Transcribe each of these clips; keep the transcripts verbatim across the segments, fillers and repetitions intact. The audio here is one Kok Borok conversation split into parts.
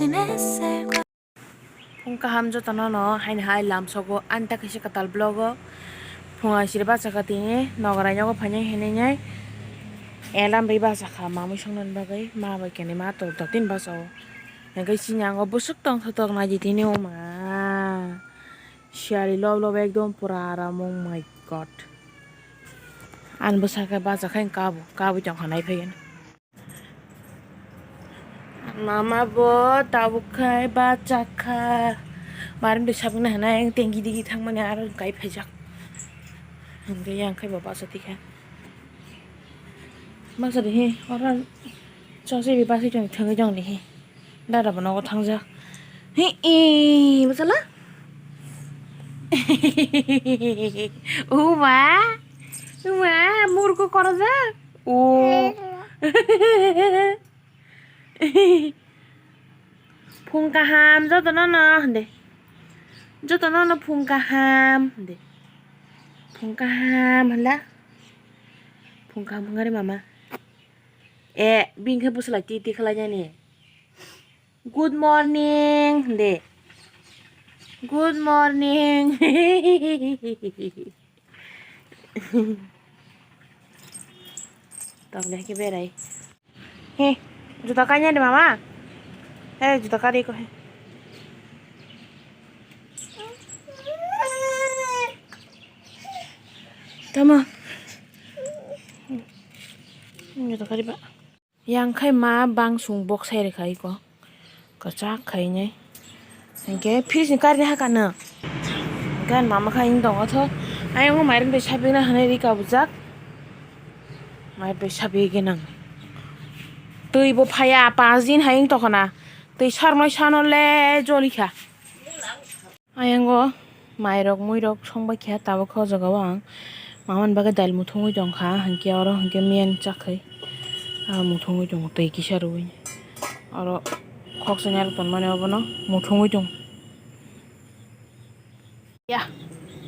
Phung kaham jotono no haini hai lamsogo ani ta kaisa kwtal vlog o. Phung ai siri bachakha tini nogorai nogo phainai hinwi nai alarm ri bachakha mamwi songna bagwi ma bai kene ma tor dottin bachao. Hingke chini ango bwswk tongthotok naidi tini o ma. Siyari lob lob ekdom pura aram, oh my god. Ani bwsakhe bachakhe kabo, kabui tongkha naiphaiya. Mama bo tabuk khai bachakha. Marim de sabung na hana, tengki digi thangmani aro kai phaijak. Hingke yang khai bo bacha tikha. Baksa de he, oro chongse bi baksa chong thangwi chong de he. Dada bo nogo thangjak. He, e, bachala? Uma, uma, murko korojak. O. Phung kaham jotono no hinde. Jotono no phung kaham hinde. Phung kaham hwnla. Phung kaham hwngari mama. E, bini khe bwswlai titi khlainani. Good morning hinde. Good morning. Tong le khe berai. He, juta kanya de mama. He, juta kari ko he. Tama. Juta kari ba. Yang khai ma bang sung bok sai rwkha iko. Kwchak khainai. Hinkhe fridge ni karni hakha no. Gan mama khai wng tongo tho. Ayang o mairum bai sapikna hinwi rika bujak. Mairum bai sapikgwi nang. Twi bo phaiya, panch din hai wng tongkha na. Twi sarmai sano le jolikha. Ayango mairok muirok songbai kha tabuk khe o jaga o ang mamani bagwi dail muthungwi tongkha, hinkhe oro hinkhe miyan chakhai ah muthungwi tongo twi kisa rwui. Oro khoksa nyarwk tonmani obono muthungwi tongo. Ya,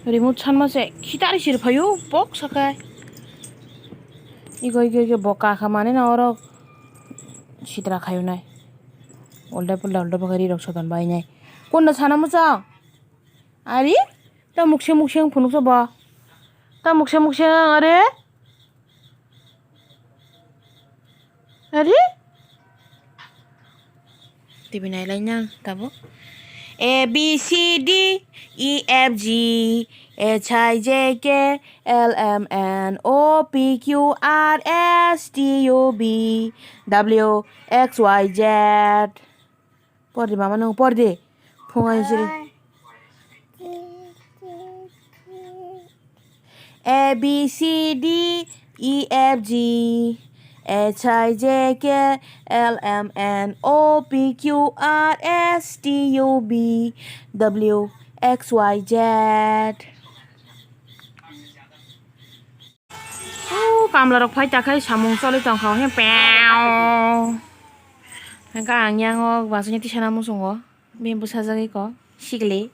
remote sanma se khitari sir phaio bok sakai. Igo igo igo bo kakha manwi na oro sitra khaio nai. Ulda pulda ulda bagari rok soton bai nai. Kunno sana muchang? Ari? Ta mukse mukse ang phunuksa ba? Ta mukse mukse ang are? Are? T V nailai nang tabo. A B C D E F G H I J K L M N O P Q R S T U V W X Y Z. Por di mama nung por di. Phung ai siri. A B C D E F G H I J K L M N O P Q R S T U V W X Y Z. O kamla rok phai ta khai samung choli tong kha he peo. Hingke ang yang o bachai ni tisana muchungo bini bwsajagwi kok sikli.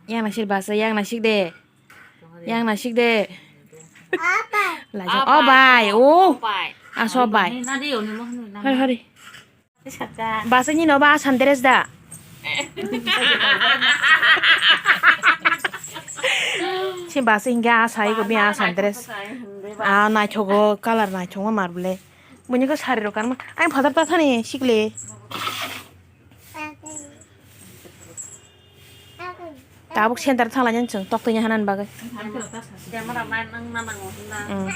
Yang naisik bachai, yang naisik de. Yang naisik de. Laijak. O bai, o. Aso bai. Hari hari. Bachai ni no ba asan dress da. Si bachai hingke asai ko bi asan dress. A naithogo, colour naithogo mar bole. Buini khe sari rok kanma. Ang phatar ta thani sikle. Tabuk center thangla nang chwng tok twi hanan bagwi. Camera man nang na nango hinna. Mm.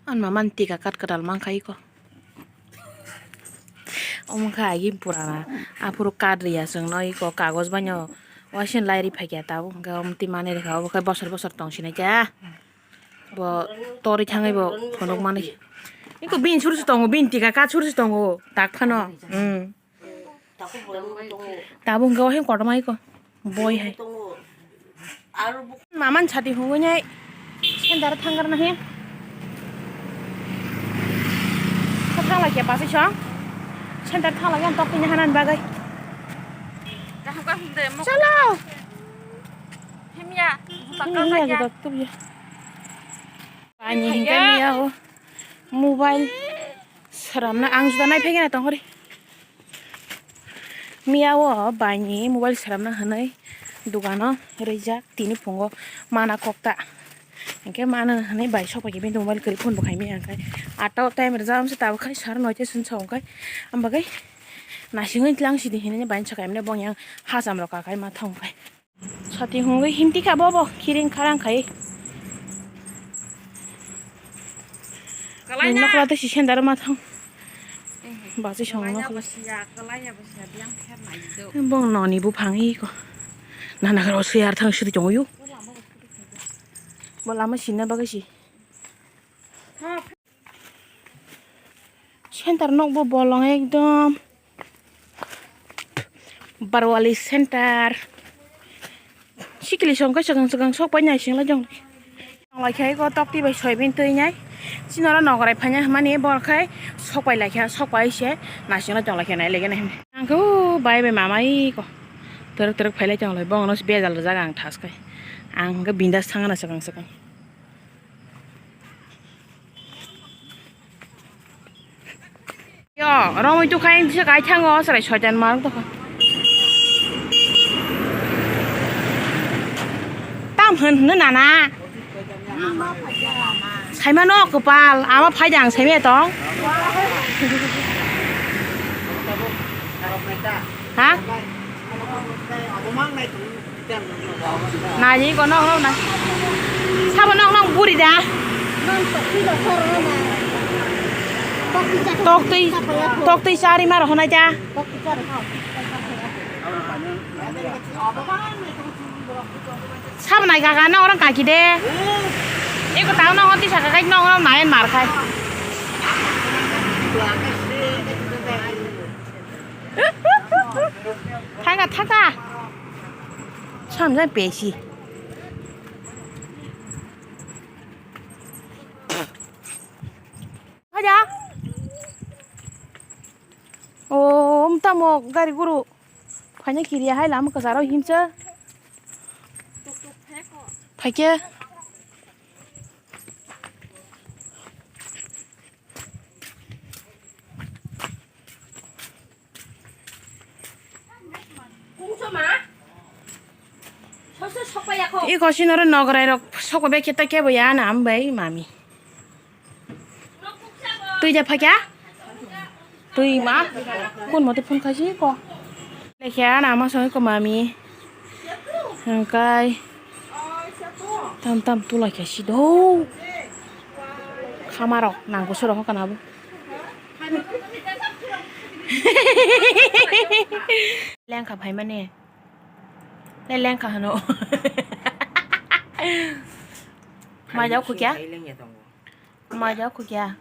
An maman tika kat kadal mang khai ko. Omo kha agi purana. Aphuru kat riya chwng no iko kagoj baino. Waising lai ri phaikya tabuk hwnkhe omo twi manwi rwkha obo khe bosor bosor tong sinai kha. Bo torwi thangwi bo phunuk manwi. Iko bini suru se tongo, bini tika kat suru se tongo, tak phano. Hmm. Tabuk hwnkhe o he kotorma iko. Boi hai. Maman chati hungwi nai. Sendar thanggar na he. Thangla kya pasai song. Sendar thangla kya tok tini hanan bagwi. Chalo. Himya, juta Himya, kaka juta ya. Tup ya. Ani hingga miya o mobile Soramna ang juda nai phegena tongkhori. Miya o bai ni mobile seramna hinwi dogano rijak tini phungo mana kokta. Hinkhe mana hinwi bai sokphaikhe bini mobile kwrwi phone bo khaimaya hinkhe atta o time rijak amsa tabuk khai sar noita swnsa hinkhe. Ambagwi nasingwi tlang sidi hinwi bai sakaimani bo yang hacham rok kakai ma thangkhe. Sati hwnwi himti kha bo bo khiring kharang khai. Kalai na. Nokla tei si sendar ma thang. Basi song kalai ya nokla. Basi ya, kalai ya basi ya, biang kher nai do. Bong noni buphang iko. Nana karo suyar thang sidi chong yu. Bo lama sinna bagwi si. Center nokbo bolong ekdom Barwali center. Sikili song khe swkang swkang sok pai nai singla jong. Lai khai ko tok twi bai soybean twi nai. Chini oro nogorai phai nai hwnmani bor khai sok pai lai kha sok pai se naisingla jong lai kha nai lege nai hwnmani. Ang khe o bai bai mama iko twrwk twrwk phai lai tong lai bong no bejal rijak ang thas khai. Ang hwnkhe bindas thang na swkang swkang. Yo, romwi tukhai se kai thango, chwrai soitan marok tokha. Tam hwn hwnwi nana. Saimano kwpal, ama phaida ang saimaya tong. Ha? Nai ko nok nok na. Sabo nok nok buri da. Tok twi, tok twi chari maro honai da. Sabo nai kaka nok nok kaki de. Eko tang nok nok tisa kakai nok nok nai mar khai. Thaka thaka. Samjak pesi. Haja. O, um, tamo gari guru. Phaina kiriya hai lama kwcharo himsa. Phaikhe. Iko sinoro nograi rok sokbai khe ta kebo ya na ambai mami. Twi ja phakya? Twi ma? Kun mote phone khaisi ko? Lekha na ma song ko mami. Hangkai. Tam tam tulai khaisi do. Khamarok nangko sorok kana bo. Lengkha phaimani. Le lengkha hano. Majak khukya? Majak khukya?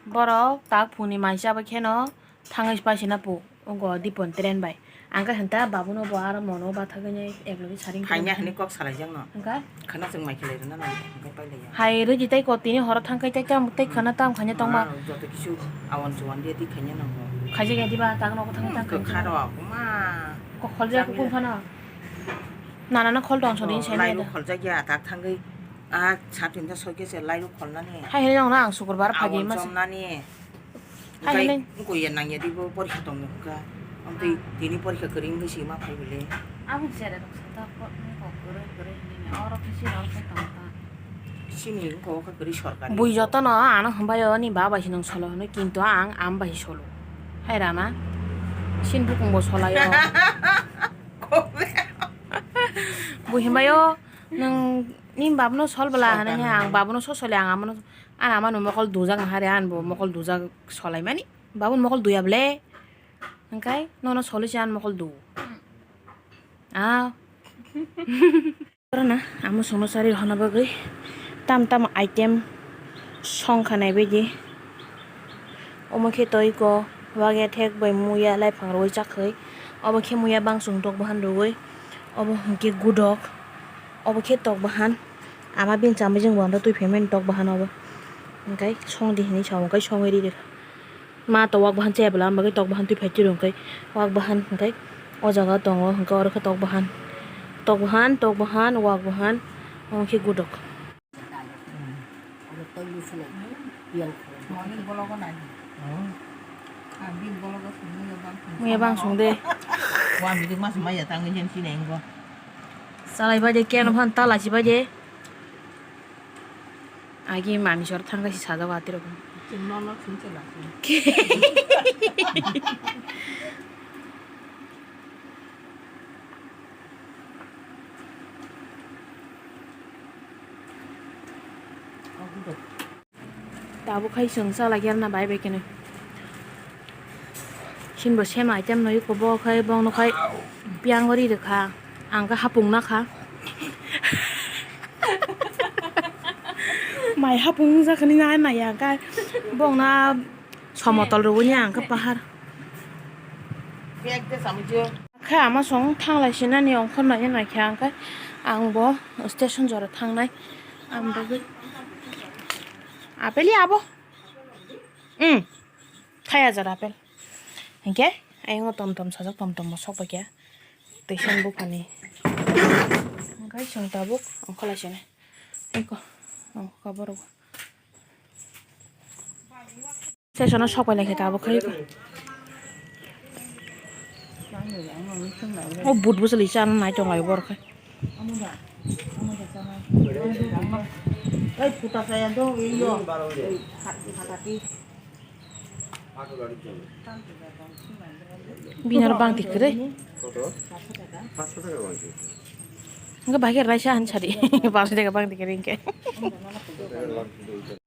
Borok tak phungni mai chaba kheno thangwi paisina pu. Ogo Dipon train bai. Ang khe hwnta babuno bo aro mono bathagwi nai eklogwi saring. Phaina hwnwi kok salaijakno. Hwnkha? Khana chwng mai khelai rwna nang, hwnkhe pailaiya. Hai rwdi tei ko tini horo thangkhai tei tam, tei khana tam khaina tongma. Ma, joto kisu awan chuwan dia di khaina nango. Khaijak ya diba, tak nogo thangwi tak khaijak. Kwkha rok, ma. Kok kholjak kuk phano. Nana no khol tong sodin sai lai da. Khol jak ya, tak thangwi. Ah, satin da soi khe se lai rok kholnani. Hai hai nang na ang sukurbar phagi ma. Awan chomnani. Hai, hai. Engkoi ya nang ya di bo porikha tong mukha. Amtwi tini porikha kwrwi wngwi si ma phai bile. Abo jera rok sa ta ko, ko kwrwi kwrwi hinwi oro khe si oro khe tong ta. Sini ko kha kwrwi sorkari. Bui joto no ano hwnbai o ni baba si nang solo hwnwi kintu ang am bai solo. Hai rana. Sin bukung bo solai o. Bui hwnbai o nang ni bab no sol bwla hwnwi ang bab no so soli ang amo no. An ama no mokol dujak hare an bo mokol dujak solai mani. Babun mokol duya ble. Hwnkhe nono soli se an mokol du. Ah. Oro na amo sono sari hona bagwi tam tam item song kha nai baidi. Omo khe toi ko wage thek bai muya lai phang rwi chakhwi. Obo khe muya bangsung tok bahan rwi. Obo hwnkhe gudok. Obo khe tok bahan. Ama bini chamui jeng bo anda twi phaimani tok bahan obo. Hwnkhe song di hinwi sa hwnkhe songwi ri rikha. Ma to wak bahan chaya bwla, am bagwi tok bahan twi phai twi rw hwnkhe wak bahan hwnkhe o jaga tongo hwnkhe oro khe tok bahan, tok bahan, tok bahan, wak bahan, omo khe gudok. Morning vlog o nai. Muya bang song de. Wa mi dik mas maya tang ngen sini engko. Salai baje keno phan tala si baje. Agi mami sor thang si sajak watiro. Chim no no chim chela. Tabuk khai chwng chalai khe arna bai bai khe nai. Chini bo same item no iko bo khai bongno khai piyang ori rwkha. Ang khe hapung nakha. Mai hapung wngjakha ni nai nai ang khe bongna somotol rwgwi ni ang khe pahar. Khe ama song thanglai sinani ongkhor nai nai khe ang khe ang bo station jora thangnai. Ang bagwi apel ya abo. Hmm. Thaya jora apel. Hinkhe ayongo tom tom sajak tom tom bo sok bai khe. Twi sen buphani. Hwnkhe chwng tabuk ongkhor lai sinai. Eko. Ongkha borok. Session o sok pai lai khe tabuk khai ko. O but bwswlwi chana nai tong lai borok khai. Bini oro bangti kwrwi. Hwnkhe bahai khe raisa han sadi. Paanso taka bangti kwrwi hwnkhe.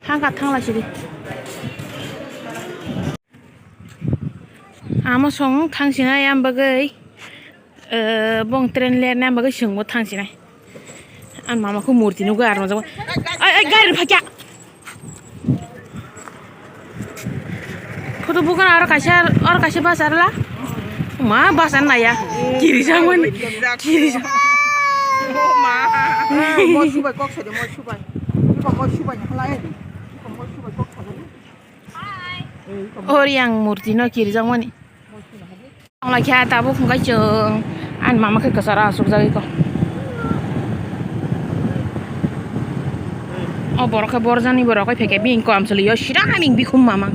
Thangkha, thanglai sidi. Amo song thangsinai, ang bagwi, eh, bong train lerni ang bagwi chwngbo thangsinai. Ang mama khe murti nugwi aro jabo. Ai, ai, gari phakya. Photo bukan aro kaisa, aro kaisa bus aro la. Ma bus an naya. Kirijak mani. Kirijak. Mo subai kok sadi, mo subai. Mo subai ni halai. Mo subai kok sadi. Ori ang murti no kirijak mani. Ongla khe tabuk hwnkhe chwng ani mama khe kwcharo achukjagwi kho. O borok khe borjani borok khe phekhe bini kom chwlwi o sira ani bikhum mama.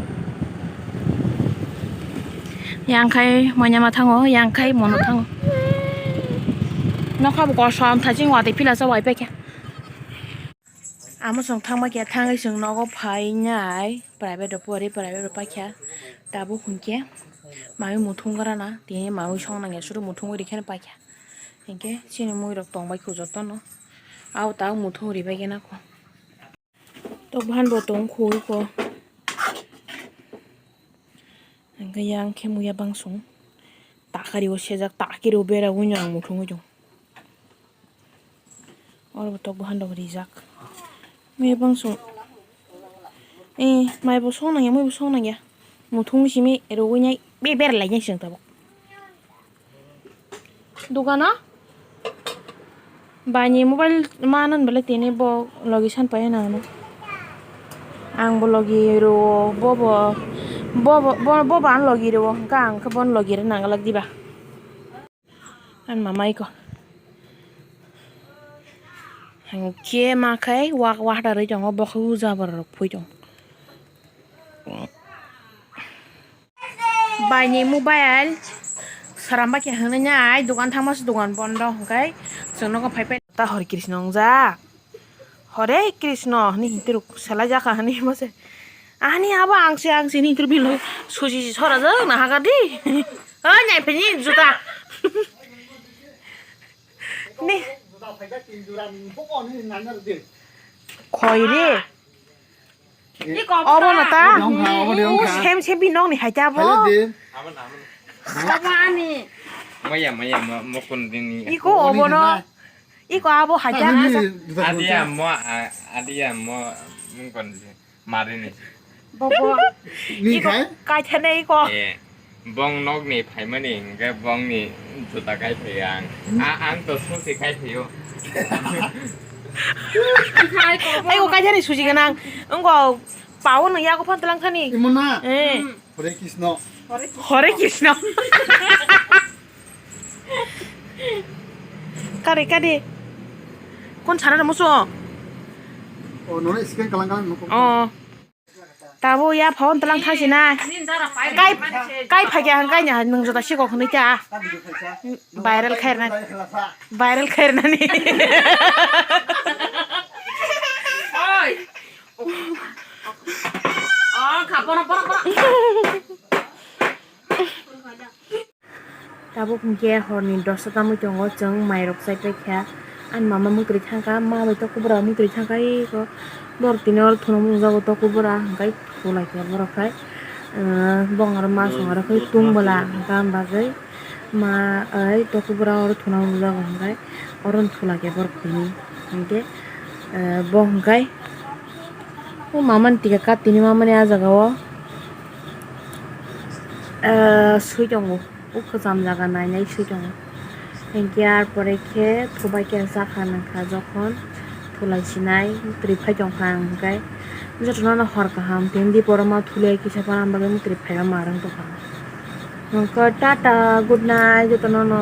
Yang khai manya ma thango, yang khai mono thango. Nokha bo kosom thaching watwi phila sa wai phekhe. Amo chwng thangma khe thangwi chwng nogo phainai private rok pori private rok paikha tabuk hwnkhe mawi muthung gra na tini mawi song nangya suru muthungwi rikhe paikha hinkhe chini mui rok tongbai kho jotono abo tabuk muthung ribaikhe nako tok bahan bo tong kho iko hinkhe yang khe muya bangsong takari o sejak takiri o bera wngya ang muthungwi tong. Oro bo tok bahan rok rijak. Mui bang song. Eh, mai bo song nangya, mui bo song nangya. Muthung simi rogwi nai be ber lai nai song tabuk. Dogano? Bai ni mobile manan bele tini bo logi san pai na ano. Ang bo logi ro bo bo bo bo bo bo bo an logi ro ka ang ka bon logi re nang lak diba. Ani mama iko. Hwnkhe ma khai wak wahda rwi tongo, bo khe uja borok rok phui tongo. Bai ni mobile sara ma khe hwnwi nai, dogan thangma se dogan bondo hwnkhe chwng nogo phai phai ta Hare Krishna wngjak. Hare Krishna hwnwi hinwi ruk selai jakha hwnwi mase. Ani abo ang se ang se ni interview lo suji si sora jang na haga di. O nyai phini juta. Ni. Khoi re. Obo no ta. Obo no ta. Sem sem bi nong ni hai ta bo. Obo ani. Maya maya mo kon dini. Iko obo no. Iko abo hajar. Ani, asa. Adi amo, a-, adi amo, mungkon si, marini. Bobo. Ni iko khai? Kaithane iko. Eh, bong nokni phaimani, hingke bongni juta kaiphai ang. A, ang to sosi kaiphaio. Ai, iko kaithani susi ganang. Wngko, pao no yago phan talang thani. Imona. Eh. Hare Krishna. Hare Krishna. Kare, kare. Kon sana da muso? Oh, nono scan kalang kalang nukung. Oh. Tabuk ya phone tlang thangsi na. Kai, kai phai kya hang kai nya nung jota si kok hwnwi ta. Viral khair na. Viral khair na ni. Oi. Oh, kha, bono, bono, bono. Tabuk hwnkhe horni dosta tamwi tongo, chwng mairok chaipai kha. Ani mama mwtwrwi thangkha, ma bai tokobora mwtwrwi thangkha, eko borok tini oro thuna mungjago tokobora, hwnkhe thulai kha borok khai. Bong aro ma song aro khai tung bwla, hwnkhe am bagwi ma ai tokobora oro thuna mungjago, hwnkhe oro thulai kha borok tini. Hwnkhe bo hwnkhe o mamani tika kat tini mamani ah jagao swi tongo. O kwcham jaga nainai swi tongo. Hinkhe ar pore khe thubai khe chakha nangkha jokhon thulai sinai twrwi phai tongkha ang hinkhe jotono no hor kaham tini diporo ma thulai kisa phano ang bagwi twrwi phaiba ma rwng tongkha. Hinkhe tata good night jotono no.